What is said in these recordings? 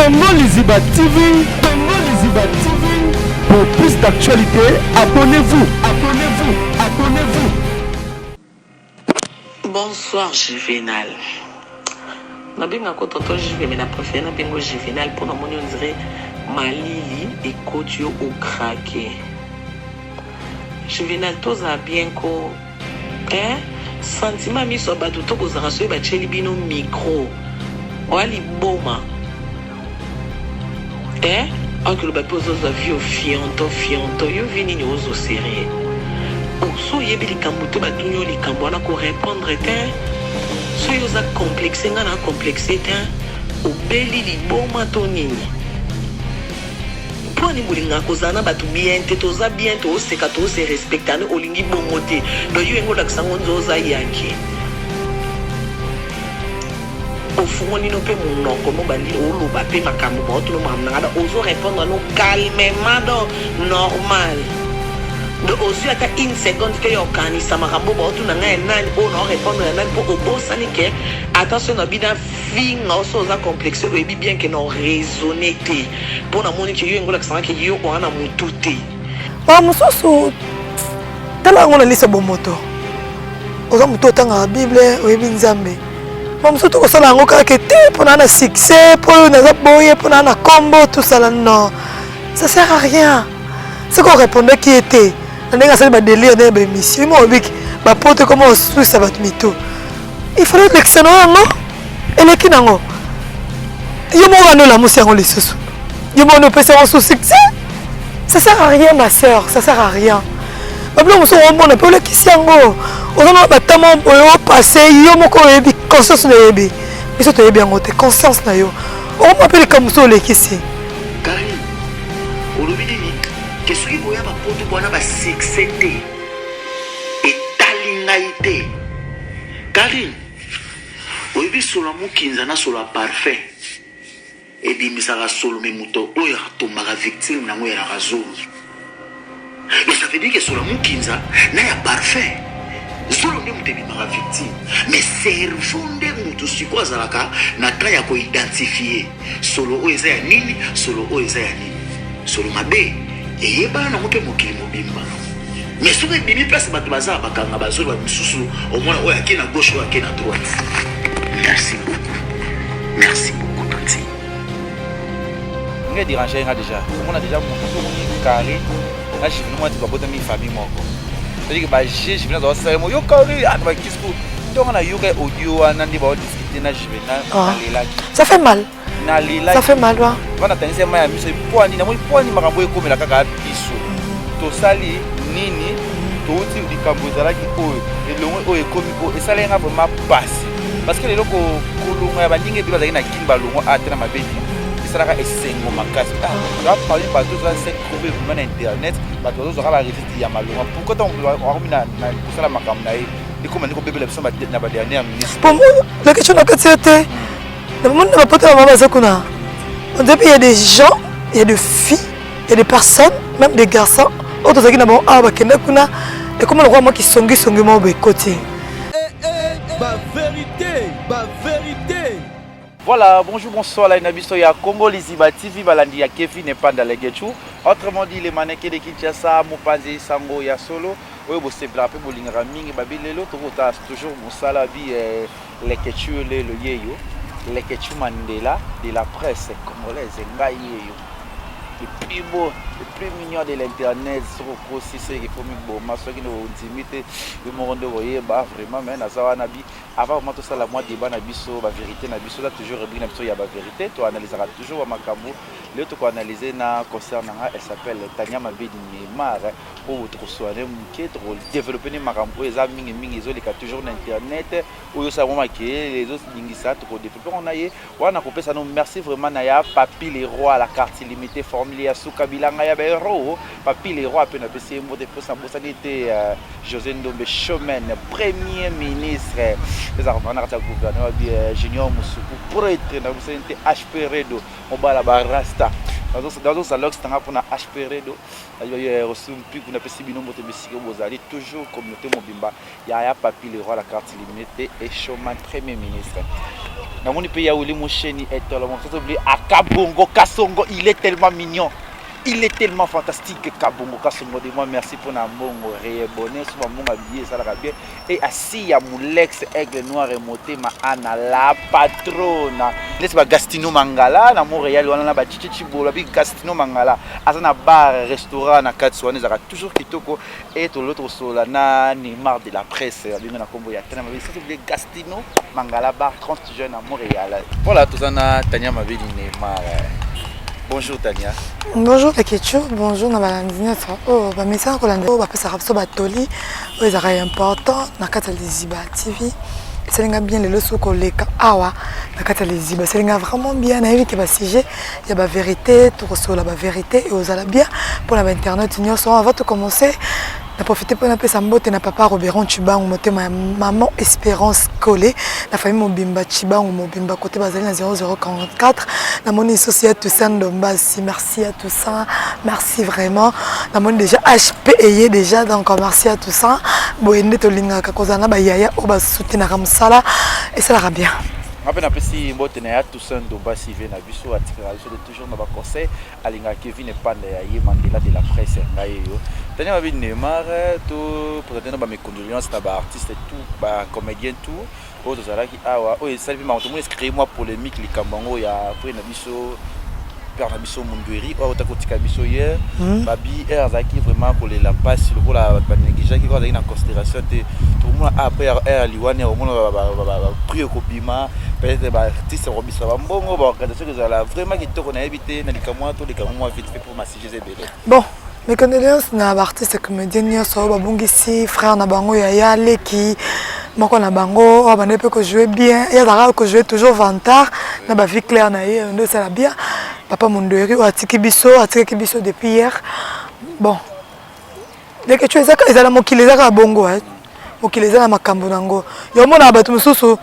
Congo Liziba TV, Congo Liziba TV. Pour plus d'actualités, abonnez-vous, abonnez-vous, abonnez-vous. Bonsoir Juvenal. Nabengako tonton Juve mais na préfère nabengo Juvenal mpo namoni on dirait malili ekoti yo okrake. Juvenal tozala bien ko eh sentiment miso ya bato to bozalaka soki batieli bino micro oya liboma eh akoloba mpe ozozwa vie ofionto fionto yo vie nini ozo serie oso oyebi likambo te batuni yo likambo wana korepondre te soki oza complexe ngai na complexe te obeli liboma to nini Mpo nini bolingaka kozala na batu bien te toza bien tooseka toose respecta ne olingi bongo te donc yo olingi olakisa ngo nzo oza yanke ofungoli no mpe monoko no bandi oloba mpe makambo baotuna makambo na nga ozo répondre no calmement donc normal donc ozwi ata une seconde te ya okanisa makambo baotuna ngai ya nani oyo nao répondre ya nani mpo obosani ke ata soki na bina finga oso oza complexe oyebi bien ke na raisonne te mpo namoni ke yo yango olakisanga ke yo oa na motu te. Ba mosusu tala yango na liso bomoto oza motu otangaka bible oyebi nzambe ba mosusu tokosala yango kaka te mpo naa na succès mpo oyo naza boye mpo naa na kombo tosala non ça sert à rien soki orepondaki ye te na ndenge asali badelire ndenge baémission yo moko obiki bapoto ekoma osusa bato mito il fallait olekisa na yango eleki nango yo moko wana olamusi yango lisusu yo moko opesi yango sous succès ça sert à rien ma sœur ça sert à rien babiloko mosusu omona mpe olekisi yango oza na batama oyo opasse yo moko oyebi conscience na oyebi biso toyebi yango te conscience na yo okomona mpe likambo mosusu olekisi Karine olobi nini ke soki boya bapoto bwana ba succès te etali ngai te Karine oyebi solo ya mukinza na solo ya parfum ebimisaka solo me moto oyo atombaka victime nango eyalaka zolo donc ça veut dire que solo ya mukinza na ya parfum zolo nde moto ebimaka victime mais cerveau nde moto sikoyo azalaka na temps ya koidentifie solo oyo eza ya nini solo oyo eza ya nini solo mabe eyebana nango mpe mokili mobimba mais soki ebimi place bato baza bakanga bazoloba misusu omona oyo ake na gauche oyo ake na droite merci beaucoup merci beaucoup tanti nga dérange nga déjà omona déjà moto soki omoni carré na jivino mwa ti babotami famille moko c'est-à-dire que baje jivino azala sala mo yo carré ata bakisku ntongo nayoka audio wana nde baodiskute na juvenal nalelaki ça fait mal nalelaki ça fait mal wa wana natangisi mai ya miso pwani namoni pwani makambo ekomela kaka biso tosali nini touti likambo ezalaki oyo elongo oyo ekomi oyo esalaki nga vraiment pasi parce que lelo kolonga ya baninga ebele bazalaki na kini balongo ate na mabedi esalaka esengo makasi ah, parmi bato oza se trouve vraiment na internet bato bazozwaka baresite ya malonga pourquoi ntango akomi na kosala makambo na ye ekoma nde kobebela biso na badernière ministre la question na kati te namoni na bapoto ya mama baza kuna on dirait il y a des gens il y a des filles il y a des personnes même des garçons oyo tozalaki na bango awa bakenda kuna ekoma lokola mwa kisongisongi moko boye ekoti Voilà, bonjour, bonsoir, la Nabiso ya Congo Liziba TV, balandi ya Kevin et Panda Legechu. Autrement dit, les mannequins de Kinshasa, Mopanzi, Sango, ya Solo, oyo bosepelaka mpe bolingaka mingi babi lelo tokota toujours mosala bi eh, Leketchou lelo yeyo Leketchou Mandela de la presse congolaise ngai yeyo le plus beau le plus mignon de l'internet soki okosi soki il faut miboma soki ondimi te yo moko nde okoyeba vraiment mais naza wana bi avant vraiment tosala mwa débat na biso bavérité na biso eza toujours rubrique na biso ya bavérité toanalysaka toujours bamakambo lelo tokoanalyse na concert na nga elle s'appelle Tania Mabedi Neymar oyo tokosoane moke tokodevelope nde makambo oyo eza mingimingi ezoleka toujours na internet oyo osala mwa makelele ezolingisa tokodevelope yango na ye wana kopesa no merci vraiment na ya papi le roi la carte limité formule ya suka bilanga ya baero papi le roi mpe napesi ye mbote mposa nabosani te euh, josé ndombe showman premier ministre ezalaka vraiment na kati ya gouvernement bi euh, junior mosuku prêtre nabosani te hp redo mobala ba rasta. Nazozala lox nanga mpona HP Redo reçu mpiku. Napesi bino mbote bisika bozali, toujours communauté mobimba ya ya Papi le Roi, la carte limitée et Showman, premier ministre. Namoni mpe ya Willy Musheni etolo mosusu obli Akabongo Kasongo. Il est tellement mignon, il est tellement fantastique. Kabongo Kasongo de moi, merci mpona mbongo réabonné so bambongo ya billet esalaka bien. E Asiya Mulex, Aigle Noir e motema, Ana la Patrona, neti Bagastino Mangala na Montréal wana na bachichichi bolo abi. Gastino Mangala aza na bar restaurant na kati wana, ezalaka toujours kitoko. E tolelo tokosolola na Neymar de la presse, babengi na nkombo ya Tana Mabedi, sans oublier Gastino Mangala bar 30 juin na Montréal. Voilà, toza na Tania Mabedi Neymar. Bonjour Tania. Bonjour Lekechu, bonjour na balandi nyonso oyo bamesana kolanda, oyo bapesaka biso batoli oyo ezalaka important na kati ya Liziba TV. Esalinga bien lelo soki koleka awa na kati ya Liziba, esalinga vraiment bien. Nayebi ke basujet ya bavérité, tokosolola bavérité e ozala bien mpona bainternet nyonso. Avant de commencer, na profite mpo napesa mbote na papa Roberon Chibangu, motema ya maman Espérance Kole, na famille mobimba Chibangu mobimba kote bazali na 0044. Namoni lisusu ya Toussaint Ndombasi, merci à Toussaint, merci vraiment. Namoni déjà HP eye déjà, donc merci à Toussaint. Boye nde tolingaka kozala na bayaya oyo basoutenaka mosala, esalaka bien. Nga mpe napesi mbote na ya Toussaint Ndombasi ve na biso, atikaka biso toujours na baconseil, alingaka Kevin Epanda ya ye Mandela de la presse. Ngai eyo Tania Mabi Neymar, to présente na bamécondoléance na baartiste tout, bacomédien tout oyo tozalaki awa. Oyo esali mpe makambo, tomoni ecréé mwa polémique, likambo yango ya frère na biso, père na biso Mundweri, oyo akota kotika biso hier. Babi aire azalaki vraiment kolela mpasi lokola banégligeaki ko azalaki na considération te. Tokomona après aire liwani, omona baprix ekobima, peut-être baartiste bakobisa bambongo, baorganisation ezala vraiment kitoko. Nayebi te na likambo wana, toleka mwa vite fait pour masujet ebele. Bon, mes condoléances na baartiste comédien nyonso oyo babungisi frère na bango, yaya, leki moko na bango oyo bande mpe kojouer bien. Ye azalaka kojouer toujours vantard na bavie claire na ye, nde esala bien. Papa Mondori oyo atiki biso, atikaki biso depuis hier. Bon, ndeke tu ezala mokili, eza kaka bongo. Mokili eza na makambo nango. Yo omonaka bato mosusu,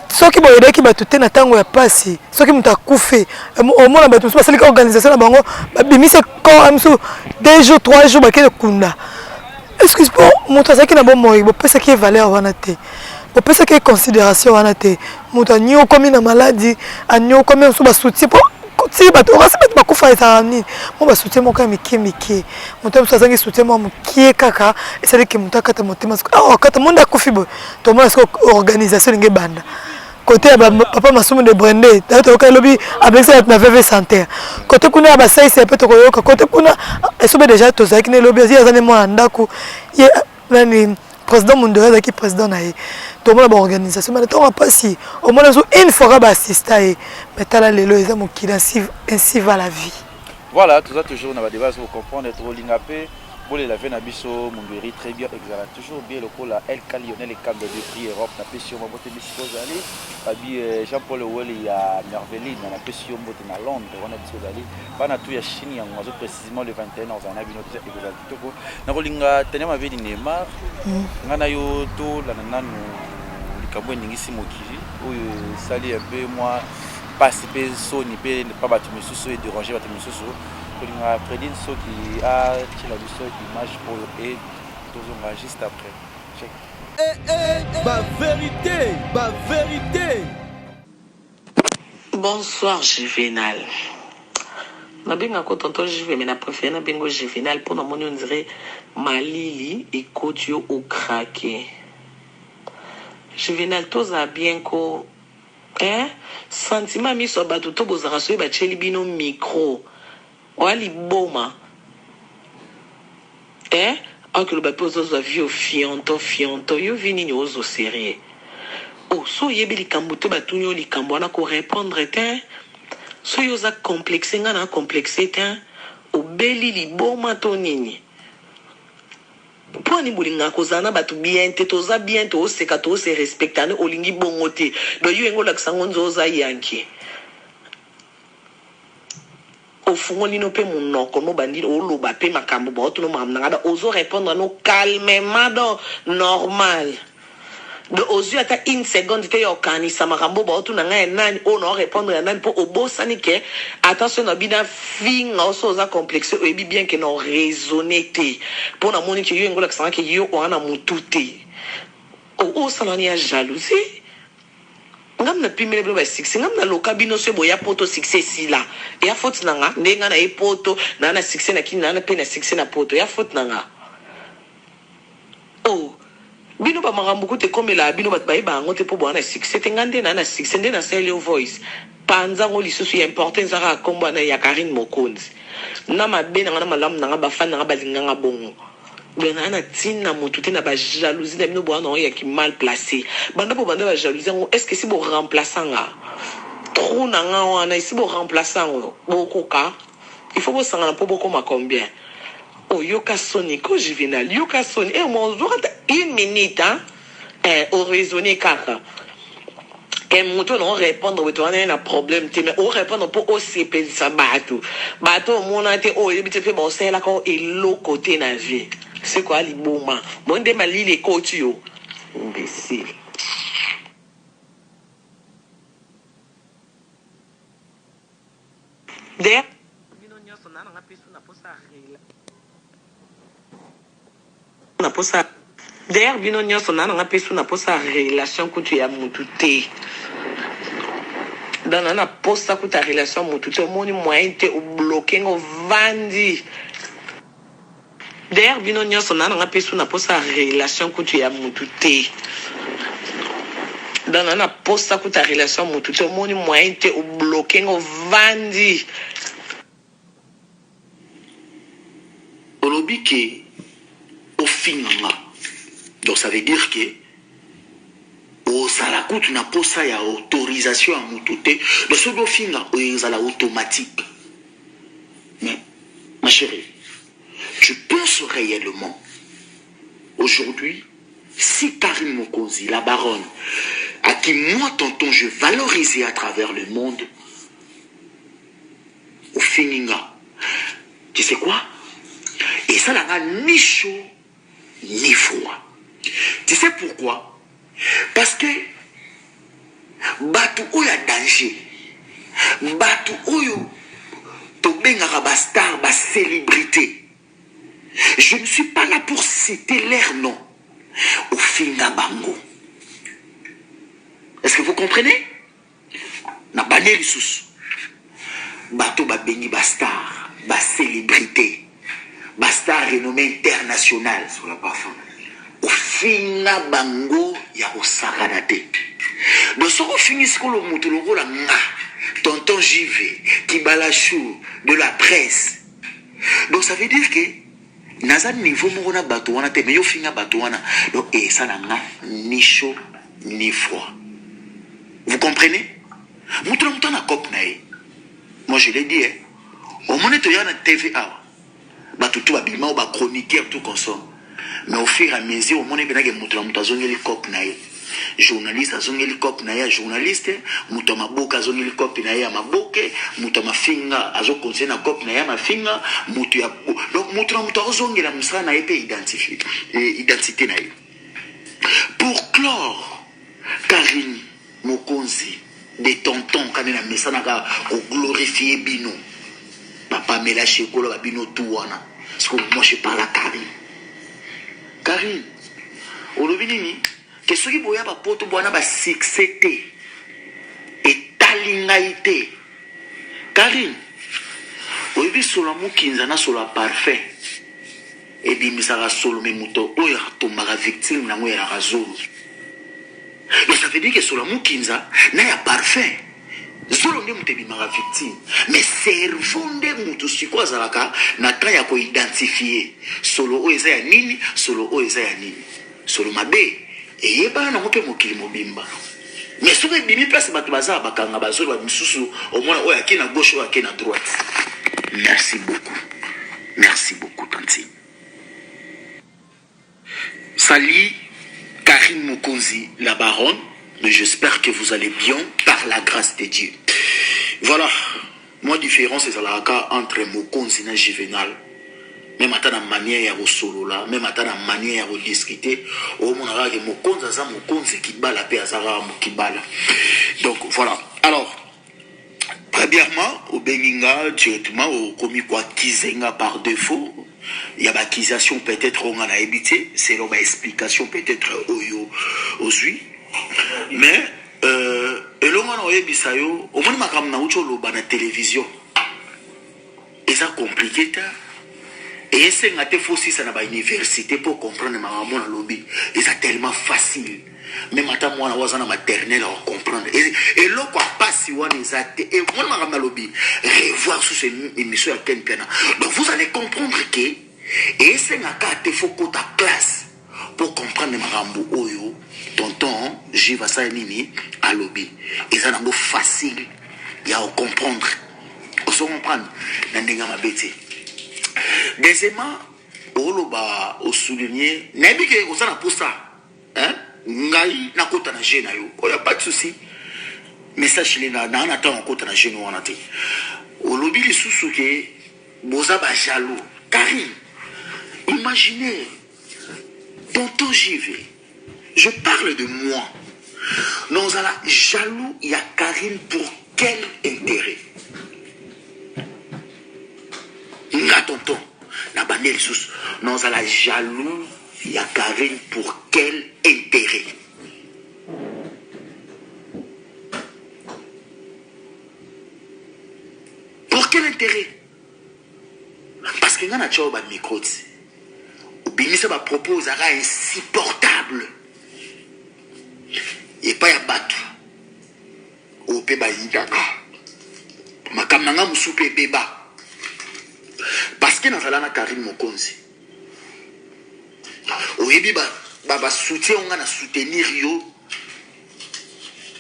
soki boyebaki bato te na ntango ya pasi, soki moto akufi, omona bato mosusu basaliki organisation na bango, babimisi corps mosusu 2 jours, 3 jours, bakende kunda. Excuse, mpo moto azalaki na bomoi, bopesaki ye valeur wana te, bopesaki ye considération wana te. Moto aniokomi na maladi, aniokomi, mosusu basoutien mpo ti bato okasi, bato bakufa, ezalaka nini, mo basoutien moko ya mike mike. Moto mosusu azangi soutien moko mokie kaka, esaliki moto akata motema. Awa akata monde, akufi boye, tomona siko organisation elingi ebanda kote ya papa Masumu de Brende. Toyoka elobi abengisi bato na VV Center, kote kuna ya basaisi mpe tokoyoka kote kuna esobe. Déjà tozalaki na elobi, ye aza ne mwana ndako, ye nani, président Mondori azalaki président na ye. Tomona baorganisation mana ntongo mpasi, omona so une fois ka baassista ye. Mais tala lelo, eza mokili, ainsi va la vie. Voilà, toza toujours na badébat, comprendre, tokolinga mpe bolela ve na biso Mundweri très bien, ezala toujours bien lokola Elka Lionel Ekambe depuis Europe. Napesi yo mbote bisika ozali. Babi Jean Paul Oweli ya Merveline, napesi yo mbote na Londres wana bisika ozali. Bana tu ya Chine yango azo précisément le 21 ozala na bino déjà, ekozala kitoko. Nakolinga Tania Mabedi Neymar, ngai na yo tolanda nanu likambo eningisi mokili, oyo esali un peu mwa mpasi mpe soni mpe pa bato misusu, edérange bato misusu. Kolinga Fredine soki atiela biso image oyo e tozonga juste après. Check. Eh, eh, ba vérité, ba vérité. Bonsoir Juvenal. Nabengako tonton Juve, mais na préféré nabengo Juvenal mpo namoni on dirait malili ekoti yo, okrake. Juvenal, tozala bien ko, hein? Sentiment miso ya bato to bozalaka soki batieli bino micro, oya liboma, eh? Akoloba mpe ozozwa vie ofionto fionto, yo vi nini ozo sérieux? O so oyebi likambo te, batuni yo likambo wana, korépondre te. Soki oza complexe, ngai na complexe te. Obeli liboma to nini? Mpo ani bolingaka kozala na bato bien te? Toza bien, tooseka, toose respecte ane. Olingi bongo te, donc yo yengo olakisa ngo nzo oza yanke. Ofungoli no mpe monoko no, bandi oloba mpe makambo baotuna makambo na ngai, ozo répondre no calmement, donc normal. Donc ozui ata une seconde te ya okanisa makambo baotuna ngai ya nani oyo nao repondre ya nani mpo obosani ke ata soki na bina finga oso oza complexe oyebi bien ke na raisonne te mpo namoni ke yo engo olakisa nga ke yo oa na mutu te osala wani ya jalousie ngam na pimela bino ba succès ngam na loka bino soki boya poto succès esila eya faute na nga nde nga na ye poto na na succès na kini na na pe na succès na poto eya faute na nga. Oh bino ba makambo kutu ekomelaka bino batu bayebaka yango te po boza na succès te nga nde na na succès nde nasaleli yo voice panza ngo lisusu ya important eza kaka kombo wana ya Carine Mokonzi na mabe na nga na malamu na nga ba fan na nga balinga nga bongo donc naa na tina mutu te na ba jalousie na bino boza na ngo ya ki mal place banda bo banda ba jalousie yango est ce que esi bo remplaça nga trou na nga wana esi bo remplaça yango bokoka il faut bosangana po bokoma combien Oh yoka soni ko juvenal yoka soni eh moi ozwaka ata une minute hein eh o raisonner kaka ke moto na orépondre boye towana ye na problème te mais orépondre mpo osepelisa bato bato omona te oyo oyebi te mpe baosalelaka yo eloko te na vie sikoya liboma boye nde malili ekoti yo imbecile. D'ailleurs bino nionso na nanga pe su na posa na posa D'ailleurs bino nionso na nanga pe su na posa relation kutu ya mutu te donc na na posa kutu ya relation ya mutu te omoni moyen te obloke nga ovandi D'ailleurs bino nionso na nanga pe su na posa relation kutu ya mutu te donc na na posa kutu ya relation ya mutu te omoni moyen te obloke nga ovandi. Olobi ke ofinga nga donc ça veut dire que ozala kutu na posa ya autorisation ya mutu te donc soki ofinga ezala automatique mais ma cherie Tu penses réellement aujourd'hui si Carine Mokonzi la baronne à qui moi tonton je valorise à travers le monde ofingi nga tu sais quoi esala nga ni chaud ni froid tu sais pourquoi parce que bato oyo ya danger bato oyo tobengaka ba star ba célébrité je ne suis pas là pour citer leur nom ofinga bango est-ce que vous comprenez Na bande lisusu bato babengi ba star ba celebrite ba star renomme international sur la parfum ofinga bango ya kosakana te donc soki ofingi sikolo moto lokola nga tonton JV kibalachou de la presse donc ça veut dire que naza niveau moko na bato wana te mais yo ofinga bato wana donc esala nga ni chaud ni froid vous comprenez moto na moto na cope na ye moi je l'ai dit eh. Omoni toya na TV awa bato tu babima o ba chroniqueur tout consomme mais au fur et à mesure omoni mpenake moto na moto azongeli cope na ye journaliste azongeli cope na ye ya journaliste moto ya maboke azongeli cope na ye ya maboke moto ya mafinga azokontinue na cope na ye ya mafinga moto ya donc moto na moto akozongela mosala na ye mpe identifie identité na ye pour clore Carine mokonzi de tonton kande na mesanaka ko glorifier bino ba Pamela Shekola ba bino tout wana sikoyo moi je parle à Carine Carine olobi nini ke soki boya ba poto bwana ba succès te etali ngai te Carine oyebi solo ya mukinza na solo ya parfum Ebimisaka solo mais moto oyo atombaka victime nango eyalaka zolo. Donc ça veut dire que solo ya mukinza na ya parfum zolo nde moto ebimaka victime mais cerveau nde moto sikoyo azalaka na temps ya ko identifier solo oyo eza ya nini, solo oyo eza ya nini. Solo mabe eyebana nango mpe mokili mobimba mais soki ebimi place bato baza bakanga bazolo ba misusu omona oyo ake na gauche oyo ake na droite. Merci beaucoup. Merci beaucoup tantine. Salut Karine Mokonzi la baronne, j'espère que vous allez bien par la grâce de Dieu. Voilà, moi différence ezalaka entre Mokonzi na Juvenal. Meme ata na manière ya kosolola, meme ata na manière ya kodiscuter, omona kaka ke mokonzi aza mokonzi, kibala pe aza kaka mokibala. Donc voilà. Alors, premièrement, obengi nga directement, okomi ko accuser nga par défaut. Il y a accusation peut-être oyo nga nayebi te, selon ba explication peut-être oyo ozwi. Mais elongo wana oyebisa yo, omoni makambo nauti oloba na télévision eza compliqué te, esenga te fosisa na bauniversité pour comprendre makambo nalobi. Eza tellement facile, même ata mwana oyo aza na maternelle akocomprendre. Eloko ya pasi wana eza te. Mwana makambo nalobi, revoir sur émission ya Ken Mpiana, donc vous allez comprendre que esengaka te fo kota classe pour comprendre makambo oyo tonton Jive asala nini alobi. Eza nango facile ya kocomprendre, ozo comprendre na ndenge ya mabe te. Deuxièmement, oloba, osouligne, nayebi ke oza na posa, hein? Ngai nakota na jeu na yo oyo, pas de souci, message le na na ntango akota na jeu wana te. Olobi lisusu ke boza bajaloux. Karine, imaginez, tonton JV, je parle de moi, nozala jaloux ya Karine pour quel intérêt? Nga tonton na bande lisusu, nozala jaloux ya Karine pour quel intérêt? Pour quel intérêt? Parce que nga na tia oyo bamicro ti obimisa bapropos ezalaka insupportable epai ya bato oyo mpe bayinaka makambo na nga mosusu mpe ebeba, parce que nazala na Karine Mokonzi. Oyebi basoutien ba, ba nga na soutenir yo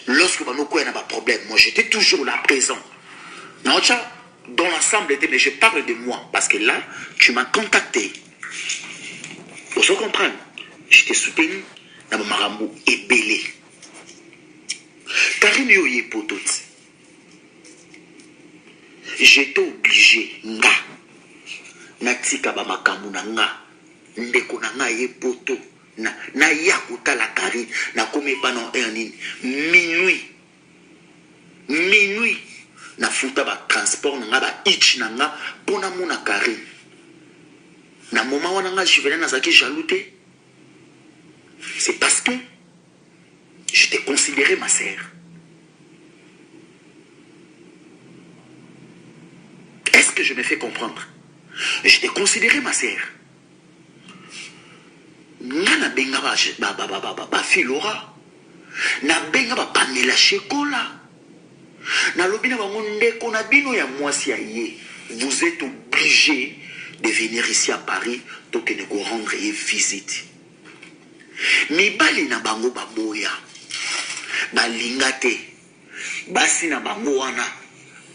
lorsque banokwea na baproblème. Moi, j'étais toujours là présent. Naotya dans l'ensemble te, mais je parle de moi parce que là tu m'as contacté, ozo comprendre. Je t'ai soutenu na bamakambo ebele. Karine, yo oye poto ti, j'étais obligé nga natika bamakambo na nga. Ndeko na nga ye poto, na naya kotala Karine, nakomi epa na heure nini? Minuit, minuit. Nafuta batransport na nga, baitch na nga mpo namona Karine. Na moment wana nga Juvenal nazalaki jaloux te, c'est parce que je t'ai considéré ma sœur. Est-ce que je me fais comprendre? Je t'ai considéré ma sœur. Nga nabenga bafilora, nabenga bapamela Shekola, nalobi na bango: ndeko na bino ya mwasi ya ye, vous êtes obligé de venir ici à Paris, tokende korendre ye visite. Mibali na bango baboya, balinga te basi na bango wana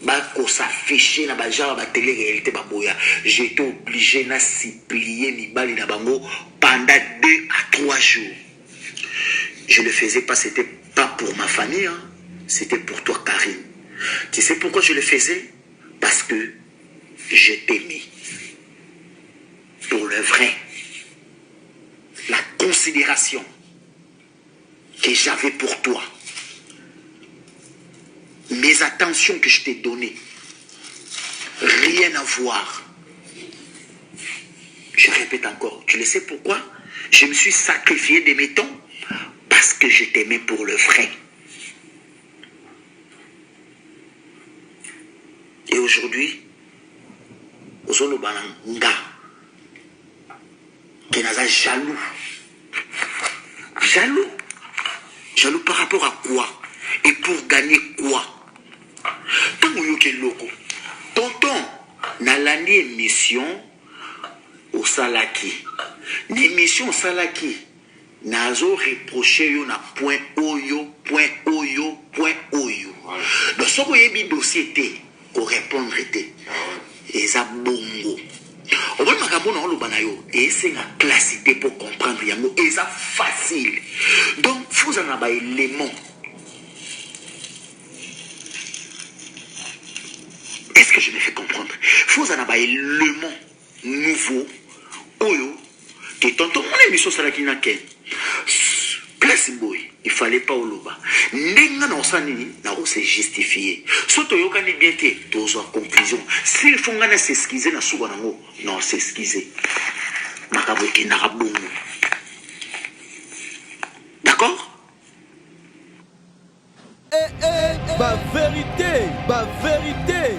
bakos'afficher na bagenre batélé réalité, baboya. J'étais obligé na supplier mibali na bango pendant 2 à 3 jours. Je le faisais pas, c'était pas pour ma famille, hein. C'était pour toi, Karine. Tu sais pourquoi je le faisais? Parce que je t'aimais pour le vrai, la considération que j'avais pour toi, mes attentions que je t'ai données, rien à voir. Je répète encore, tu le sais pourquoi je me suis sacrifié de mes temps? Parce que je t'aimais pour le vrai. Et aujourd'hui, ozoloba na nga ke naza jaloux. Jaloux, jaloux par rapport à quoi et pour gagner quoi? Ntango oyoki eloko, tonton, nalandi émission osalaki. Na émission osalaki, nazo reproche yo na point oyo, point oyo, point oyo. Donc soki oyebi dossier te, korépondre te. Eza bongo. Omoni makambo na oloba na yo, esenga classe te pour comprendre yango, eza facile. Donc faut ozala na baélément. Est-ce que je me fais comprendre? Faut ozala na baélément nouveau. Oyo ke tonton mona emission osalaki na ken place boye il fallait pas oloba nde nga na kosala nini na ko se justifier so toyokani bien te tozwa conclusion s'il faut nga na s'excuser na suka nango na s'excuser makambo ekendaka bongo d'accord. Eh eh ba verite ba verite.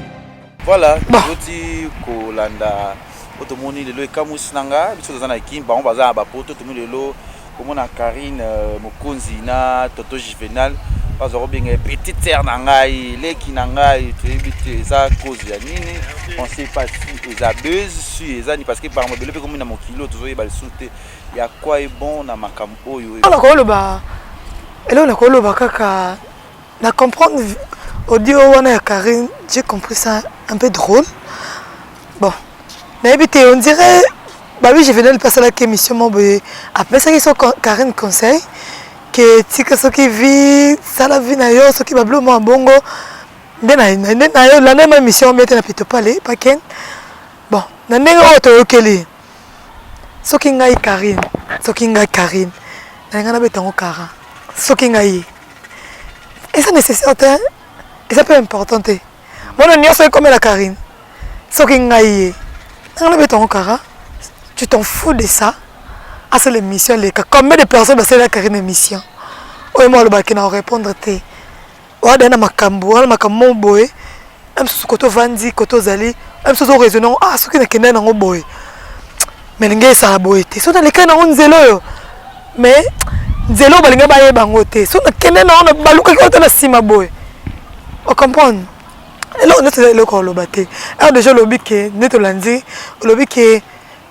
Voilà, tozoti kolanda oyo tomoni lelo ekamwisi na nga biso toza na kin bango baza na bapoto tomoni lelo komona Carine euh, Mokonzi na Toto Juvenal bazwa kobenga ye petite sœur na ngai leki na ngai toyebi te eza cause ya nini on sait pas si eza buzz si eza ni parce que bango ebele mpe komi na mokili oyo tozoyeba lisusu te ya quoi est bon na makambo oyo nakoloba eloko nakoloba kaka na comprendre audio wana ya Carine j'ai compris ça un peu drôle bon nayebi te on dirait babi Juvenal mpe asalaki émission moko boye apesaki so Carine conseil ke tika soki vie sala vie na yo soki babilo mwa bongo nde na yo landa ma émission mpe te na pitopale paken bon na ndenge oyo toyokeli soki ngai Carine soki ngai Carine nalinga nabeta yango kara soki ngai ye eza nécessaire te eza mpe important te mwana nyonso ekomela Carine soki ngai ye nanga nabeta yango kara tu t'en fous de ça asala émission aleka combien de personnes basalela Carine émission oyo mo alobaki na orépondre te oada na makambo wana makambo moko boye na mosusu kote ovandi kote ozali na mosusu ozoraisonne yango ah soki nakendaki nango boye mais lingi esala boye te soki nalekaki nango nzela oyo mais nzela oyo balingi bayeba yango te soki nakende nango balukaki oyo te na nsima boye ocomprendre eloko neti eza eloko oloba te heure déjà olobi ke nde tolandi olobi ke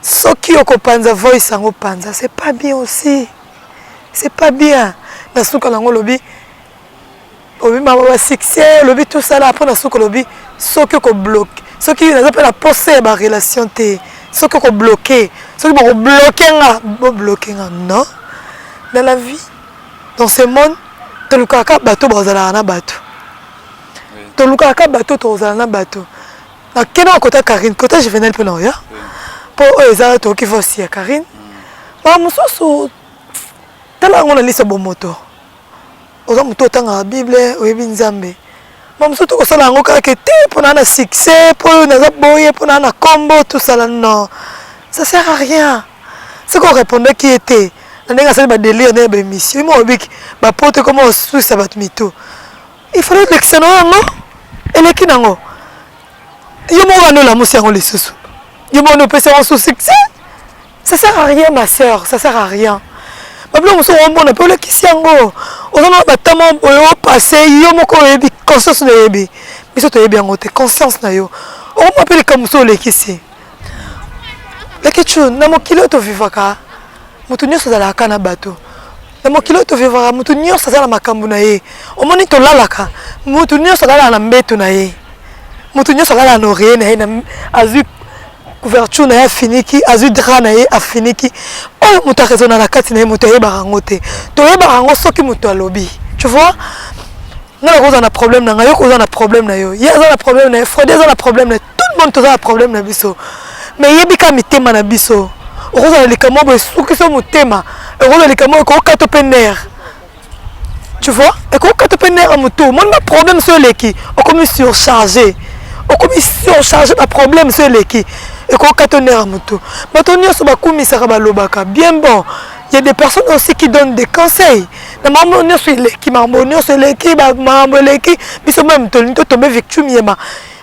soki okopanza voice yango panza c'est pas bien aussi c'est pas bien na suka nango olobi olobi mama ba succès olobi tout ça là après na suka olobi soki oko bloque soki naza mpe na posa ya ba relation te soki oko bloque soki boko bloque nga bo bloque nga non dans la vie dans ce monde tolukaka bato bazalaka na bato tolukaka bato tozala na bato nakende na kota Carine kota Juvenal mpe na oya mpo oyo eza tokoki vosi ya Carine ba mosusu tala yango na liso bomoto oza moto otangaka bible oyebi nzambe ma mosusu tokosala yango kaka ke te mpo naa na succès mpo oyo naza boye mpo naa na kombo tosala non ça sert à rien soki orepondaki ye te na ndenge asali badelire ndenge baémission imo obiki bapoto ekoma osusa bato mito il fallait olekisa na yango eleki nango yo moko wana olamusi yango lisusu yo moko opesi yango sous succès ça sert à rien ma sœur ça sert à rien babiloko mosusu omona mpe olekisi yango oza na batama oyo opasse yo moko oyebi conscience na oyebi biso toyebi yango te conscience na yo okomona mpe likambo mosusu olekisi lekecu na mokili oyo tovivaka moto nyonso azalaka na bato na mokili oyo tovivaka moto nyonso aza na makambo na ye omoni tolalaka moto nyonso alalaka na mbeto na ye moto nyonso alalaka na oreille na ye azwi couverture na ye afiniki azwi drap na ye afiniki oyo moto araisonna na kati na ye moto ayebaka yango te toyebaka yango soki moto alobi tu vois nga nakozala na problème na ngai yo kozala na problème na yo ye aza na problème na ye fredi aza na problème na ye tout le monde toza na problème na biso mais yebi kaka mitema na biso okozala likambo boye esukisi yo motema okozala likambo ekokata mpe nerf tu vois ekokata mpe nerf ya motu omoni ba problème so eleki okomi surcharge okomi surcharge ba problème so eleki ekokata nerf ya motu bato nyonso bakumisaka balobaka bien bon il y a des personnes aussi qui donnent des conseils na makambo nyonso eleki makambo nyonso eleki makambo eleki biso meme tolingi totombe victime yema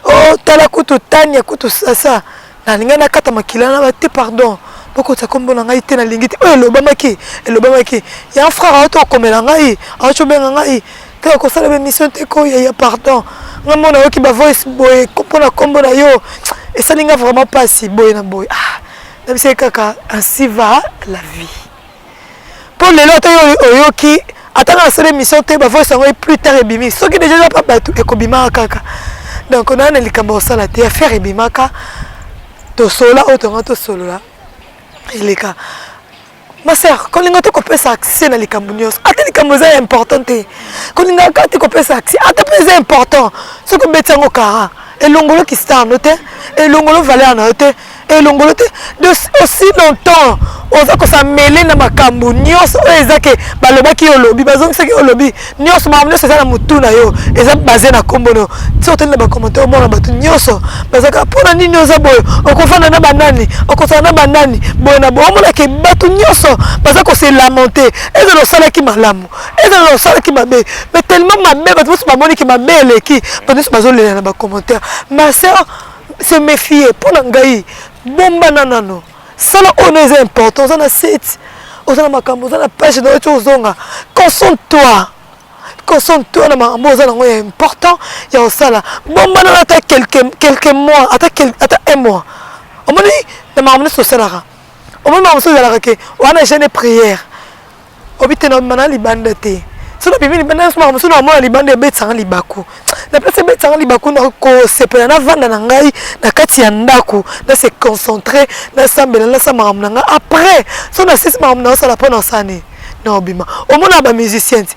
oh tala kutu tania kutu sasa nalingai nakata makila na ba te pardon bokotisa nkombo na ngai te nalingi te oyo elobamaki elobamaki ya frère auti okomela ngai auti obenga ngai te okosala bemission te ko yaya pardon ngai mona oyoki bavoice boye mpo na nkombo na yo esali ngai vraiment mpasi boye na boye ah nabisaki kaka ainsi va la vie mpo lelo ata yo oyoki ata nga nasala émission te bavoice yango plus tard ebimi soki deja eza pa bato ekobimaka kaka donc naa na likambo ya kosala te affaire ebimaka tosolola oyo tonga tosolola eleka ma sœur kolinga te kopesa accès na likambo nyonso ata likambo eza important te kolingaka te kopesa accès ata mpe eza important soki obeti yango kara elongoloki star no te elongolo valeur na yo te. Elongolo te de aussi longtemps oza kosamele na makambo nyonso oyo eza ke balobaki yo olobi, bazongisaki yo olobi, nyonso makambo nyonso eza na motu na yo, eza base na nkombo na yo. Ti otali na bacommentaire, omona bato nyonso bazalaka mpo na nini oza boye, okofanda na banani, okozala na banani boye na boye. Omona ke bato nyonso baza kose lamenter, ezala osalaki malamu, ezala osalaki mabe, mais tellement mabe bato nyonso bamoni ke mabe eleki, bato nyonso bazolela na bacommentaire. Ma sœur, se méfier. Mpo na ngai, bombana nano, sala oyo no eza important. Oza na site, oza na makambo, oza na page na yo, ti ozonga, concentre-toi, concentre-toi na makambo oza nango ya important ya kosala. Bombana nano ata quelques mois, ata un mois. Omoni na makambo nyonso osalaka, omoni makambo mosusu ezalaka ke wana jeûne, prière, obi te na na libanda te. So nabimi libanda nyonso, makambo mosusu naomona libanda ebetisanga libaku. Na place ebetisanga libaku, na kosepela navanda na ngai na kati ya ndako, na se concentrer, nasambela, nasala makambo na ngai. Après so nasisi makambo naosala mpo na osala nini, na obima. Omona bamusicien ti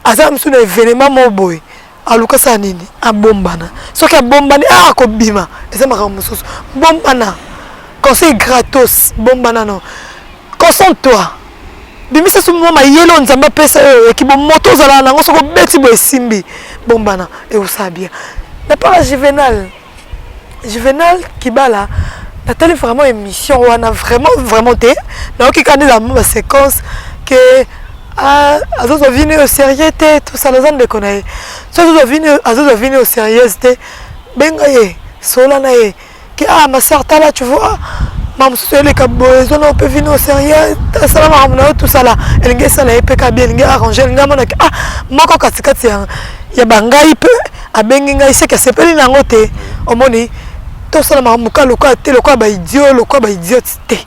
aza mosusu na événement moko boye, aluka asala nini? Abombana. Soki abombani, a akobima, eza makambo mosusu. Bombana, conseil gratos, bombana no, concentre-toi, bimisa so mwa mayele oyo Nzambe apesa yo, eki bomoto ozalaka nango. Soki obeti boye, esimbi, bombana, eosala bien. Na part ya Juvenal, Juvenal Kibala, natali vraiment émission wana vraiment vraiment te. Nayoki kaka nde ezala mwa baséquence ke azozwa vie au sérieux te. Tosala, aza ndeko na ye, so azozwa vie au sérieuse te, benga ye, sola na ye ke: "Ah, ma sœur, tala, tu vois, makambo mosusu eleka boye, ezwana mpe vie au sérieux, asala makambo na yo." Tosala, elingi esala ye mpe kabi, elingi arranger, elingi amonaki ah moko katikati ya bangai mpe abengi ngai, seke asepeli na yango te. Omoni, tosala makambo ka lokola te, lokola baidiot, lokola baidiote te.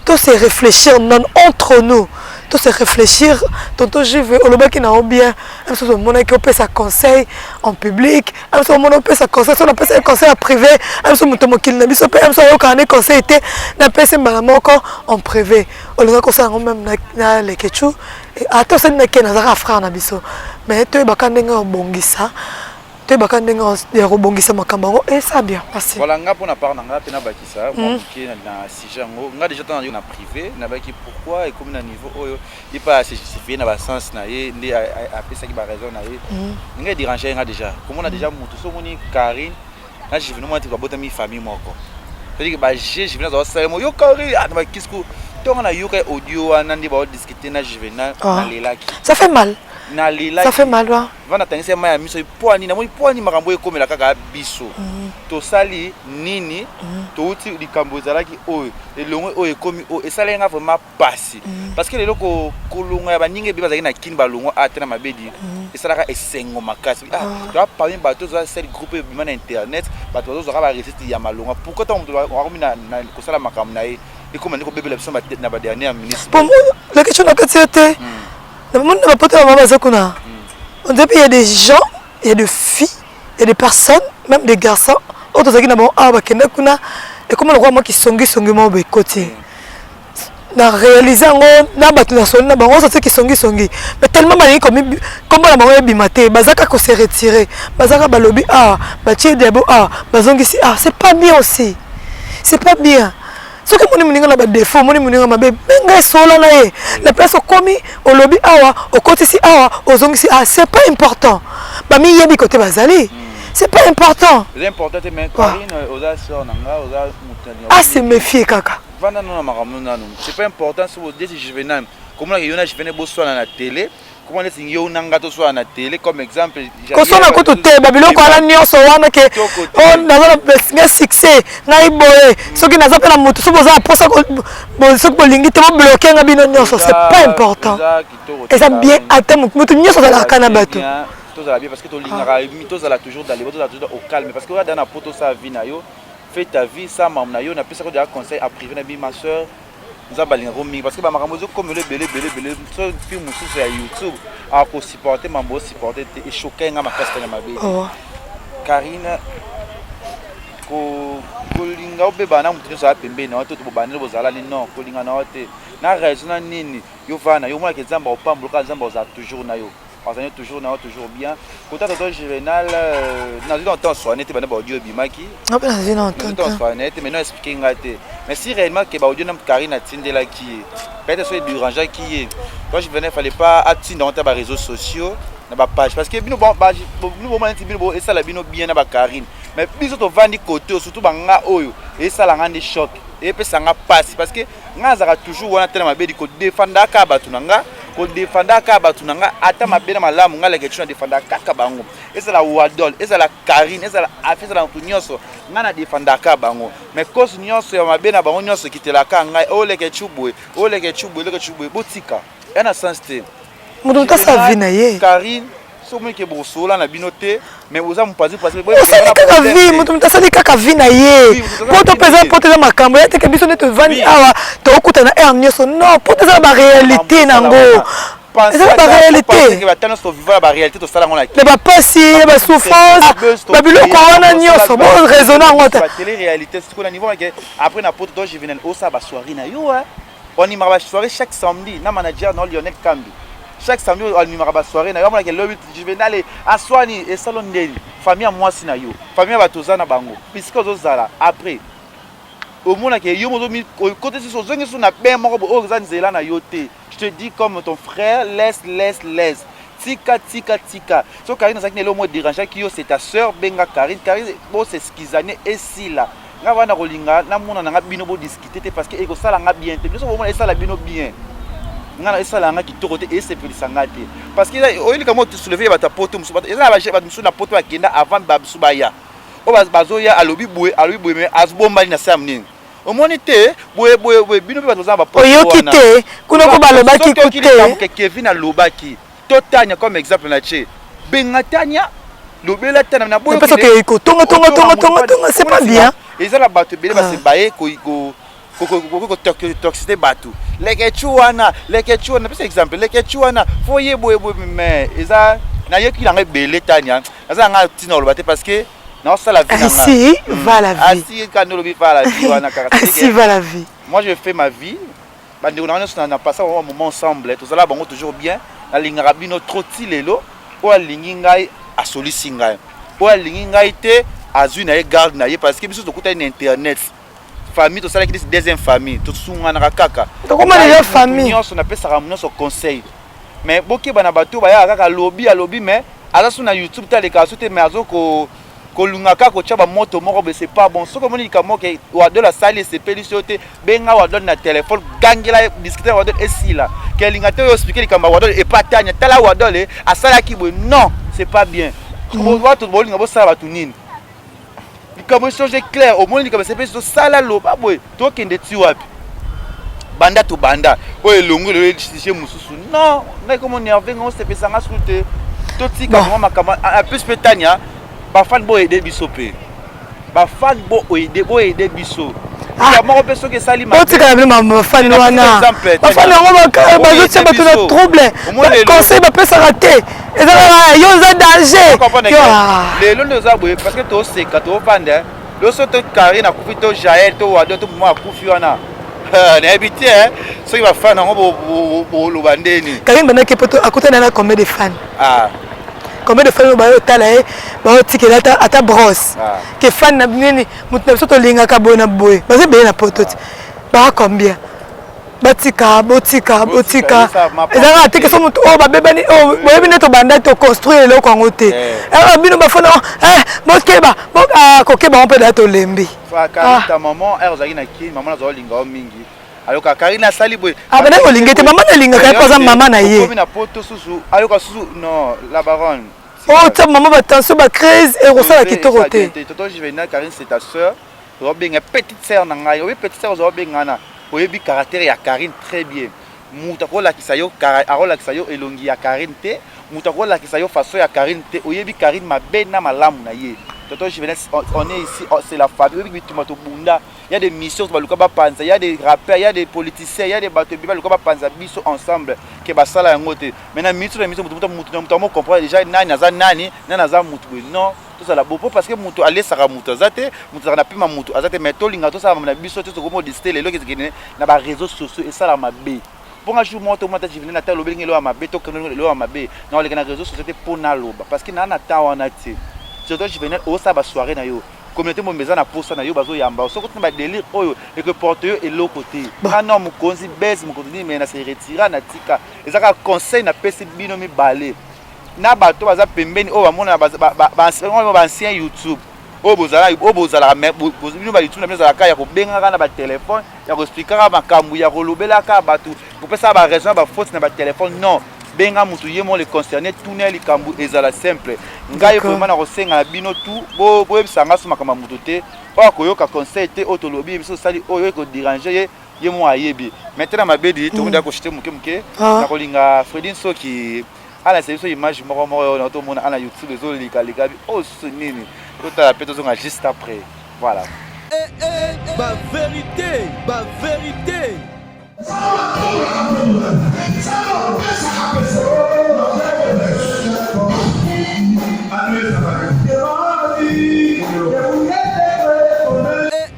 To se réfléchir non entre nous, to se réfléchir. Tonton Juve, olobaki na yo bien. Mosusu omonaki opesa conseil en public, mosusu omona opesa conseil, so napesa ye conseil ya privé. Mosusu moto mokili na biso mpe mosusu ayokaka nde conseil te, napesi mbala moko en privé. Olingaki kosala yango même na Lekechu, ata osali na ke nazalaka frère na biso, mais toyebaka ndenge obongisa, toyebaka ndenge ya kobongisa makambo yango, esa bien. Merci. Voilà, nga mpona part na nga mpe nabakisa mwa moke na sujet yango. Nga déjà ntango na privé nabaki pourquoi ekomi na niveau oyo, ye mpe ase justifie na basens na ye nde apesaki baraison na ye. Nga edérange nga déjà komona déjà motu so omoni Karine na Juvenal, mona te babotami famille moko, c'est-à-dire baje Juvenal azala mo yo Karine na bakisku. Ntongo nayoka audio wana nde baodiscute na Juvenal, nalelaki. Ça fait mal. Nalelaki. Ça fait mal, wa. Vanda, natangisi mai ya miso. Po ani namoni, po ani makambo oyo ekomela kaka biso? Tosali nini? Touti likambo ezalaki oyo, elongo oyo ekomi oyo, esalaki nga vraiment pasi, parce que lelo kolonga ya baninga ebele bazalaki na Kini, balongwa ate na mabedi, esalaka esengo makasi. Toa parmi bato oza sel groupe ebima na internet, bato bazozwaka barecette ya malonga. Pourquoi ntango moto akomi kosala makambo na ye, ekoma nde kobebela biso na badernière minute? La question na kati yo te, namoni na bapoto ya mama baza kuna, on dirait il y a des gens, il y a des filles, il y a des personnes, même des garçons oyo tozalaki na bango awa, bakende kuna, ekoma lokola mwa kisongisongi moko boye ekoti. Na réalise yango na bato na soli na bango ozo te kisongisongi, mais tellement balingi kombo na bango ebima te, baza kaka kose retirer, baza kaka balobi awa, batie diabo awa, bazongisi awa. C'est pas bien aussi, c'est pas bien. Soki omoni moninga na badéfaut, omoni moninga mabe, benga, esola na ye. La place okomi olobi awa, okotisi awa, ozongisi awa, c'est pas important. Bamiyebi kote bazali, c'est pas important. Eza important te, mais Karine, oza sœur na nga, oza moto. Ase méfier kaka. Vanda nano na makambo nano, c'est pas important. So neti Juvenal, komonaka yo na Juvenal boswana na télé, koma neti yo na nga toswana na télé, comme exemple. Koswana kutu te, babiloko wana nyonso wana ke naza na succès, ngai boye, soki naza mpe na motu, soki boza na mposa, soki bolingi te, bobloquer nga bino nyonso, c'est pas important. Eza bien ata motu nyonso azalaka na bato. Tozala bien, parce que tolingaka tozala toujours dans les, tozala toujours au calme, parce que oya da na poto, osala vie na yo, fais ta vie, sa mamu na yo. Napesaka déjà conseil en privé na bi: "Ma soeur, Nzambe alingako mingi", parce que bamakambo ezokomela ebele ebele ebele. So fi mosusu ya YouTube akosupporte mambo osupporte te, echoquer nga makasi tanga mabe. Karine, kolinga obebana na motu nyonso aya pembeni na yo te, to bobandeli bozala ni non, kolinga na yo te na raison na nini. Yo vana na yo, omonaka Nzambe opambolaka, Nzambe ozala toujours na yo. Azali toujours na toujours bien. Kota tonton Juvenal, euh, nazwi na temps soigné te banda ba audio ebimaki. Nga mpe nazwi na temps. Temps soigné te, mais non expliquer nga te. Mais si réellement que ba audio na Karine atindelaki ye, peut-être soki dérangeaki ye. Toi Juvenal, fallait pas atinda ngo ta ba réseaux sociaux na ba page parce que bino bon ba bino bomona neti bino bo esala bino bien na ba Karine. Mais biso tovandi côté surtout ba nga oyo esala nga nde choc epesa nga pasi parce que nga azalaka toujours wana te na mabedi kodefandaka bato na nga kodefandaka bato na nga ata mabe na malamu nga leke na defandaka kaka bango ezala wadol ezala karine ezala afi ezala moto nyonso nga na defandaka bango mais cause nyonso ya mabe na bango nyonso ekitelaka ngai oleke oh, chu boye oleke oh, chu boye oleke chu boye botika ya na sens te moto moto asala vie na ye karine soki omoni ke bokosola na bino te mais oza mopanzi osali kaka vie moto moto asali kaka vie na ye poto mpe poto eza makambo ya teke biso nde tovandi awa tokokutana heure nyonso non poto eza na baréalité nango eza na baréalité na bapasi ya basouffrance babiloko wana nyonso boraisonne yango te après na poto donc juvenal osala basoirée na yo Onimaka ba soirée chaque samedi na manager na Lionel Kambi. Chaque samedi onimaka ba soirée na yo amonaka lobi Juvenal aswani esalo ndeni famille ya mwasi na yo famille ya bato oza na bango bisika ozozala après omonaka yo okoti susu ozongi susu na bain moko boye oyo eza nzela na yo te. Je te dis comme ton frère laisse laisse laisse tika tika tika so Karine azalaki na eloko moko derangeaki yo c'est ta sœur benga Karine Karine bo s'excusane esila nga wana kolinga namona na nga bino bo discuter te parce que ekosala nga bien te biso bomona esala bino bien nga na esala nga kitoko te esepelisa nga te parce que oyo likambo soulever bato ya poto mosusu eza na bato mosusu na poto bakenda avant bamosusu baya oyo bazoya alobi boye alobi boye mais azobombani na se ya monene omoni te boye boye boye bino mpe bato baza na bapoto oyoki te kuna ko balobaki ku te Kevin alobaki to Tania comme exemple na tie benga Tania lobela Tania na boyo pesa ke ko tonga tonga tonga tonga tonga c'est pas bien eza na bato ebele base ah. baye ko ko kotoxite bato lekechu wana lekechu wana pesa exemple lekechu wana fo ye boye boye mais eza nayoki nanga ebele tania naza nanga ntina koloba te parce que naosala vie nanga si va la vie asi kanda olobi va la vie wana kaka si va la vie moi je fais ma vie bandeko na nga nyonso na passa bango moment ensemble tozala bango toujours bien nalingaka bino trop ti lelo oyo alingi ngai asolisi ngai oyo alingi ngai te azwi na ye garde na ye parce que biso tokutani na internet famille tosalaki neti deuxième famille tosunganaka kaka tokoma deja famille nyonso napesaka nyonso conseil mais bokeba na bato bayaka kaka alobi alobi mais aza su na youtube te alekaka su te mais azo ko kolunga kaka kotya bamoto moko boye c'est pas bon soki omoni likambo moko wadol asali esepelisi yo te benga wadol na telefone gangela ye discute na wadol esila kelinga te oyo explike likambo ya wadol epa tania tala wadol eh, asalaki boye non c'est pas bien bato bolinga bosala bato nini likambo echange clair omoni likambo esepelisi tosala loba boye tokende ti wapi banda tobanda oyo elongo lelo sujet mosusu non ngai komo nerve ngai osepelisa nga suku te totika vraimen makambo en plus mpe tania bafan boyede biso mpe bafan boyede boyede biso ah. moko mpe soki esali botikala bino bafani wana bafani yango bazotia bato na trouble conseil bapesaka te eza kaka yo oza danger lelo nde oza boye parce que toseka tofanda loso to karine akufi to jael to wado to moma akufi wana nayebi te eh. soki bafan yango boloba ndeni karine bandaki poto akutana na combien de fan ah. combien de fan oyo bayotala ye bayotikela ata brosse ah. ke fan na nini moto na biso tolingaka boye na boye baza ebele na poto te baa combien batika botika botika eza kaka te keso moto oyo babebani oyo boyebi nde tobandaki toconstruire eloko yango te eh. eh, bino bafona eh, bokeba ah, kokeba yango mpe daya tolembi ah. maman ere ozalaki na kin mama nazala olinga yo mingi ayoka karine asali boye abandaki ah, kolinga te mama nalingaka ye mpo aza mama na ye na poto susu ayoka susu non la baronne otia mama batension bacrise ekosala kitoko te tonton juvenal karine c'est ta sœur ozobenga petite sœur na ngai oyebi petite sœur ozobengana oyebi caractère ya Karine très bien moto akolakisa yo akolakisa yo elongi ya Karine te moto akolakisa yo façon ya Karine te oyebi Karine mabe na malamu na ye tonton Juvenal on est ici oh, c'est la famille oyebi bitumba tobunda il y a des missions baluka bapanza il y a des rappeurs il y a des politiciens il y a des bato ebele baluka bapanza biso ensemble ke basala yango te mais na miso na miso moto moto moto moto comprendre déjà nani aza nani nani aza moto boye non tozala bopo parce que moto alesaka moto aza te moto azalaka na pema moto aza te mais tolinga tosala na biso te tokomi odisite lelo ekende na ba réseaux sociaux esala mabe. Mpo nga jour moko tomata Juvenal ata alobeli nga eloko ya mabe to kende eloko ya mabe na koleka na réseau sociaux te mpo naloba parce que naa na temps wana te. Surtout Juvenal osala ba soirée na yo communauté mobimba eza na posa na yo bazoyamba yo soki otina ba délire oyo ekoporte yo eloko te. Nga non mokonzi base mokonzi nini mais na se retira na tika eza kaka conseil napesi bino mibale na bato baza pembeni oyo bamona ba ancien YouTube oyo bozala oyo bozalaka mais bino ba YouTube na bino ezalaka ya kobengaka na ba téléphone ya ko expliquaka makambo ya kolobelaka bato kopesaka ba raison ya ba faute na ba téléphone non benga mutu ye moko le concerné tuna ye likambo ezala simple ngai vraiment nakosenga na bino tout boyebisa nga so makambo ya moto te oyo akoyoka conseil te oyo tolobi biso tosali oyo ekoderange ye ye moko ayebi maintenant mabedi tokondi akoshite moke moke nakolinga Fredy Nsoki alakisa biso image moko moko oyo tomona ana YouTube ezolikalika bi oso nini totala mpe tozonga juste après voilà. Eh, eh, ba verite, ba verite. Eh,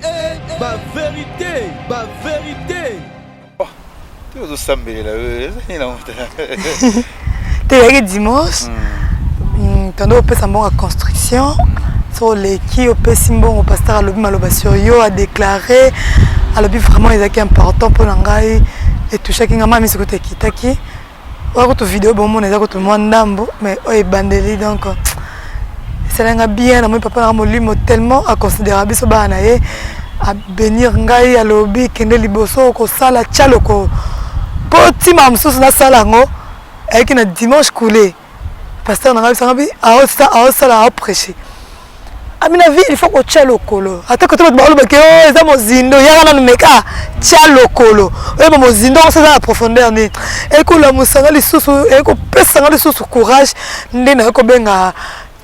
eh, ba verite, ba verite. Te ozosambelela eza nini na moto te eyaki dimanche tando opesa mbongo ya construction so oleki opesi mbongo pasteur alobi maloba sur yo adéclaré alobi vraiment ezalaki important mpo na ngai etouchaki ngai ma miso kutu ekitaki oyo kutu video bomona eza kutu mwa ndambo mais oyo ebandeli donc esali nga bien namoni papa nanga molimo tellement aconsidera biso bana na ye abenir ngai alobi kende liboso okosala tya lokolo mpo ntima mosusu nasala yango ayaki na dimanche coule pasteur na ngai bisanga bi aosala aoprêche ami na vie il faut kotia lokolo ata kote bato balobaki o oh, eza mozindo yaka nanu meka tia lokolo oyeba mozindo yango eza na profondeur nini ekolamusa nga lisusu ekopesa nga lisusu courage nde naye kobenga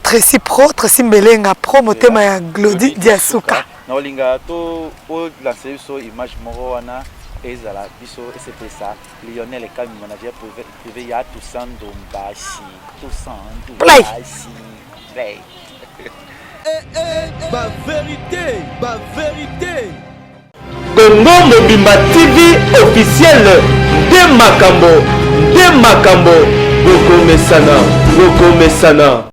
Tracy Pro Tracy Mbelenga Pro motema ya Glody Diasuka. Nakolinga to olanse biso image moko wana ezala biso esepelisa Lionel Kami manager privé ya Toussaint Ndombashi Toussaint Ndombashi Play. Eh, eh, ba verite, ba verite. Congo Mobimba TV officiel nde makambo nde makambo bokomesana bokomesana.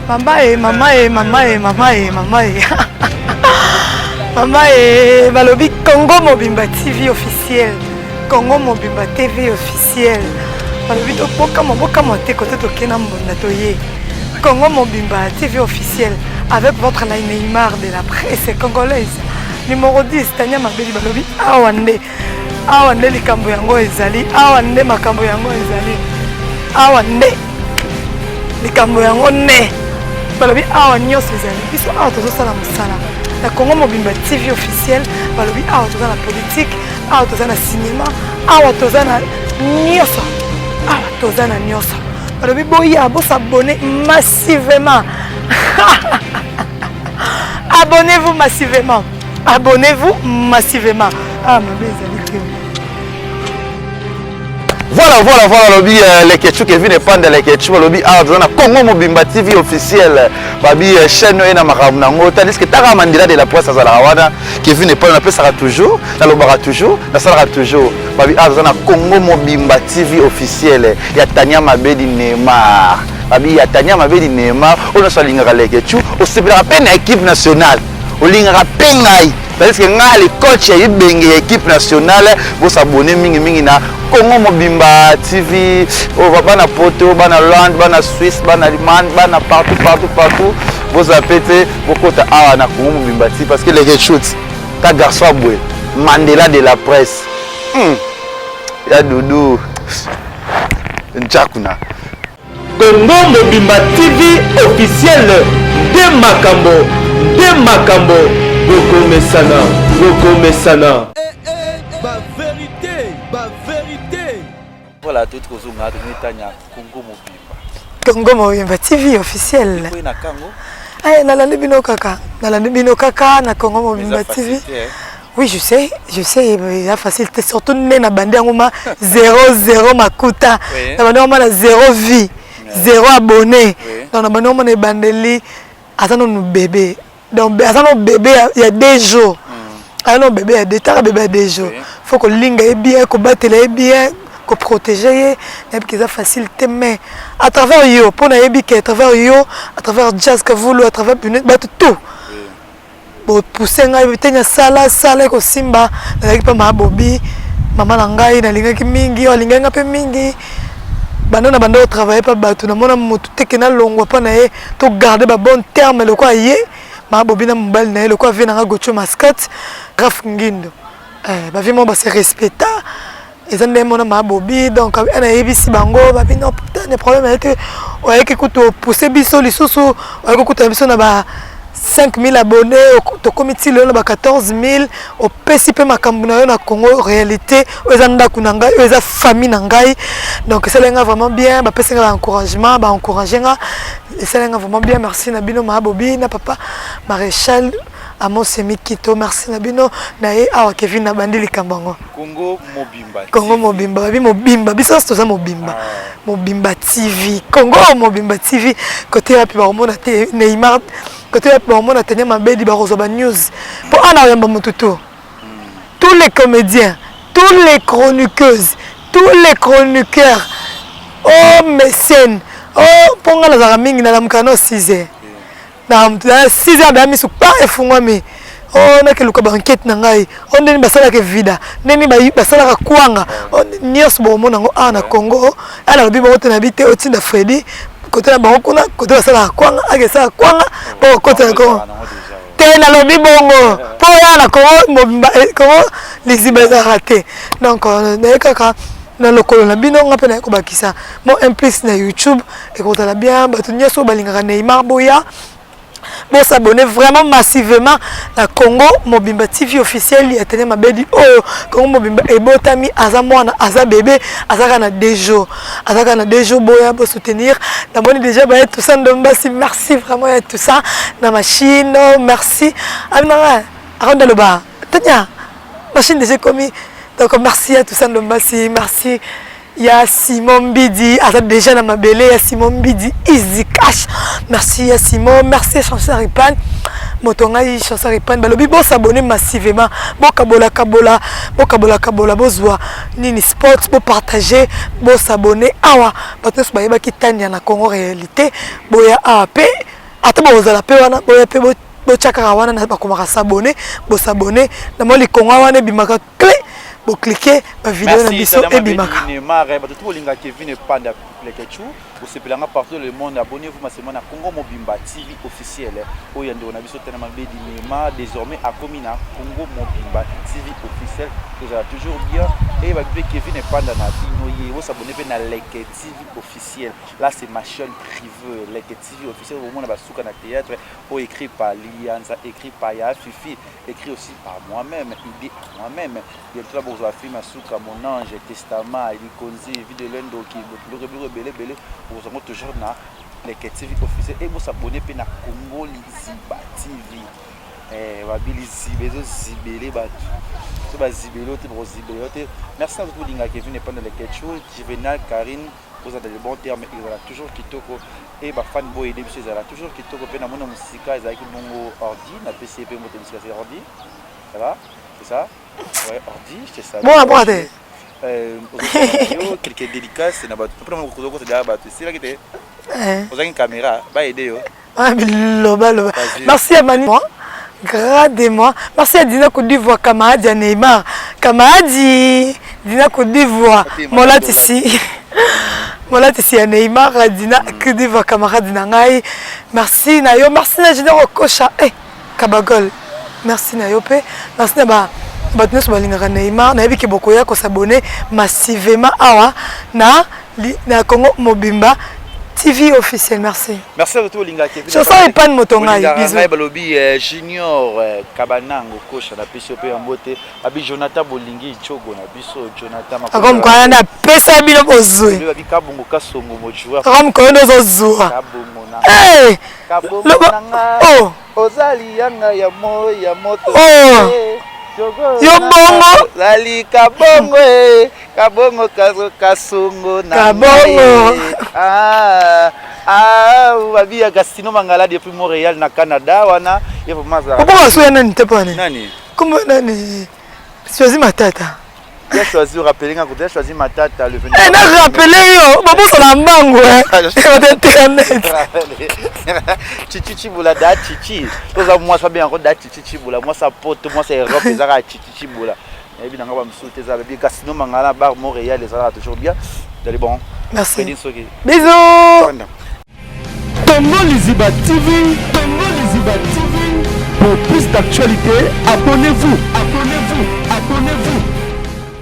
Mama e, mama e, mama e, mama e, mama e. Mama e, balobi Congo Mobimba TV officiel. Congo Mobimba TV officiel. Balobi to bokamwa bokamwa te kote toke na mbonda toye. Congo Mobimba TV officiel avec votre Neymar de la presse congolaise. Numéro 10 Tania Mabeli balobi awa nde awa nde likambo yango ezali awa nde makambo yango ezali awa nde likambo yango nde balobi awa nyonso ezali biso awa tozosala mosala na congo mobimba tv officiel balobi awa toza na politike awa toza na cinéma awa toza na nyonso awa toza na nyonso balobi boya bosabone massivement abonnez-vous massivement Abonnez-vous massivement. Ah, mabe ezali te. Voilà, voilà, voilà, lobi euh, Leketchou, Kevin Epanda Leketchou, lobi ah, toza na Congo Mobimba TV officiel, babi euh, chaîne oyo na makambo nango, tandis que Tara Mandela de la presse azalaka wana, Kevin Epanda napesaka toujours, nalobaka toujours, nasalaka toujours, babi ah, toza na Congo Mobimba TV officiel ya Tania Mabedi Neymar, babi ya Tania Mabedi Neymar, oyo nyonso alingaka Leketchou, osepelaka mpe na équipe nationale. Olingaka pe ngai tandis que ngai le coach ya ibenge ya équipe nationale bosabone mingi mingi na Congo Mobimba TV oyo bana poto bana Hollande bana Suisse bana Allemagne bana partout partout partout bozala pe te bokota awa na Congo Mobimba TV parce que les shoot ta garçon abwe Mandela de la presse ya Doudou Njakuna Congo Mobimba TV officiel nde makambo nde makambo bokomesana bokomesana. Eh, eh, ba verite ba verite. Voilà tout kozonga tomoni tanya Congo Mobimba. Congo Mobimba TV officiel. Ekoyi na kango. Ay, nalandi bino kaka nalandi bino kaka na Congo Mobimba TV. Facilité, hein? Oui, je sais, je sais, eza facile te surtout nde na bandi yango ma 0 0 makuta. Oui. Na bandi yango ma na 0 vie. Zéro abonné. Donc na bandi omona ebandeli aza nanu bébé. Donc aza nanu bébé ya 2 jours. Aza nanu bébé ya 2 taka bébé ya 2 jours. Faut kolinga ye bien, kobatela ye bien, koprotéger ye. Nayebi ke eza facile te mais à travers yo, mpo nayebi ke à travers yo, à travers Jazz Kavulu, à travers bato tout. Bopousse ngai te nya sala sala ekosimba. Nazalaki mpe mama Bobi, mama na ngai nalingaki mingi, oyo alingaki nga mpe mingi. Banda na banda kotravaille mpa bato, namona motu te ke nalongwa mpa na ye to garde babon terme lokola ye mama Bobi na mobali na ye, lokola vie na nga Gotio Mascotte Raf Ngindo. Eh, bavie moko base respecta eza nde mona mama Bobi. Donc nayebisi bango babi non putain, problème aye te, oyaki kutu opousse biso lisusu, oyaki kokutana biso na ba 5000 abonnés, tokomi ti lelo na ba 14 000. Opesi mpe makambo na yo na Congo réalité oyo eza ndako na ngai, oyo eza famille na ngai. Donc esalaki nga vraiment bien, bapesi nga baencouragement, baencourage nga, esalaki nga vraiment bien. Merci na bino, mama Bobi na papa Maréchal Amos Mikito, merci na bino. Na ye awa Kevin na bandi likambo yango. Congo Mobimba. Congo Mobimba, babi mobimba, biso nyonso toza mobimba. Mobimba TV, Congo Mobimba TV, kote wapi bakomona te Neymar, kote wapi bakomona Tania Mabedi, bakozwa banews mpo ana oyamba motu to tous les comédiens, tous les chroniqueuses, tous les chroniqueurs, oh mécène, oh mpo nga nazalaka mingi, nalamukaka no 6 heures, na 6 heures daya miso pa efungwami, o nakeluka baenquête na ngai, o ndeni basalaka vida, ndeni basalaka kwanga nyonso, bokomona yango awa na Congo. Ala nalobi bango te, nabi te otinda Fredi kote na bango kuna, kote basalaka kwanga, akesala kwanga mpo kokota na Congo te. Nalobi bongo mpo oya na Congo Mobimba, Congo Liziba ezalaka te. Donc naye kaka na lokolo na bino, nga mpe naye kobakisa mo un plus na YouTube, ekozala bien. Bato nyonso oyo balingaka Neymar, boya bosabonner vraiment massivement na Congo Mobimba TV officiel ya Tania Mabedi. Oyo Congo Mobimba ebotami, aza mwana, aza bébé, aza kaka na 2 jours, aza kaka na 2 jours. Boya bosoutenir. Namoni déjà baye tout ça, ndombasi, merci vraiment ya tout ça na machine, merci aminanga akonda loba Tania machine déjà ekomi. Donc merci à tout ça, ndombasi, merci ya Simon Mbidi, aza déjà na mabele ya Simon Mbidi Easy Cash. Merci ya Simon, merci Chanson Ripan, moto ngai Chanson Ripan. Balobi bosabonner massivement, bokabola kabola, bokabola kabola, bozwa nini sport, bopartage, bosabonner awa. Bato nyonso bayebaki Tania na Congo réalité, boya awa mpe ata bokozala mpe wana, boya mpe botya kaka wana na bakomaka s'abonner, bosabonner na mwa likonga wana ebimaka clé, boclique, bavideo na biso ebimaka. Neymar, bato to bolinga Kevin Panda Plekechu, bosepelanga partout dans le monde, abonnez-vous massivement na Congo Mobimba TV officiel oyo ya ndeko na biso Tana Mabedi Neymar. Désormais akomi na Congo Mobimba TV officiel, tozala toujours bien e babi mpe Kevin Panda na bino ye. Bosabonner mpe na Leke TV officiel, là c'est ma chaîne privée, Leke TV officiel. Bomona basuka na théâtre oyo écrit par Lianza, écrit par Ya Fifi, écrit aussi par moi-même, idée à moi-même. Bientôt là bozwa film asuka, Mon Ange, Testament, Likonzi, Vie de Lendoki, biloko biloko ebele ebele, bozwango toujours na Leke TV officiel. E bosabonner mpe na Congo Liziba TV. Babi liziba ezozibele bato so bazibele te, bakozibele yo te. Merci na tolinga Kevin Epanda Lekechu, Juvenal, Karine, ozala le bon terme, ezala toujours kitoko e bafani boyede biso, ezala toujours kitoko. Mpe namoni mosika ezalaki bongo ordi, napesi ye mpe mbote mosika. C'est ordi, ça va, c'est ça, ouais, ordi, je te salue. Bon après te. Yo quelques dédicaces na bato mpona kozokosa bato esilaki te, ozangi caméra baede yo. Biloba loba. Merci à Mani gradement, merci à Dina Côte d'Ivoire, camarade ya Neymar, camarade Dina Côte d'Ivoire, molatisi molatisi ya Neymar, Dina Côte d'Ivoire, camarade na ngai, merci na yo. Merci na Junior Okosha, eh, Kabagol, merci na yo mpe merci na ba bato nyonso balingaka Neymar. Nayebi ke bokoya kosabonner massivement awa na Congo Mobimba TV officiel. Merci. Merci à tout olinga Kevin. Chanson epane moto ngai. Bisous. Ngai balobi Junior Kabanango Kosha, na pesi pe yango te. Abi Jonathan Bolingi Chogo na biso Jonathan. Akomkwana na pesa bino bozwi. Babi Kabongo Kasongo mo joueur. Akomkwana ozozwa. Kabongo na. Eh! Kabongo na nga. Oh. Ozali yanga ya mo ya moto. Oh. Yo bongo. Zali kabongo eh. Kabongo kazo kasongo na Kabongo. ngai. Ah, ah, babi ya Gastino Mangala depuis Montréal na Canada wana ye vraiment azalaka. Obongo soya nani te mpo nani? Nani? Kombo nani? Choisi Matata. Tu as choisi rappeler nga tu as choisi Matata le 23. Eh, na rappeler yo, babosana mbangu eh. Bata internet. Chichi Chibula da Chichi. Toza mwasi babenga yango da Chichi Chibula, mwasi ya poto, mwasi ya Europe ezalaka Chichi Chibula. Nayebi na nga ba mosusu te eza babi Casino Mangala bar Montréal ezalaka toujours bien. Vous allez bon. Merci. Freddy Soki. Bisous. Tanda. Congo Liziba TV, Congo Liziba TV. Pour plus d'actualités, abonnez-vous.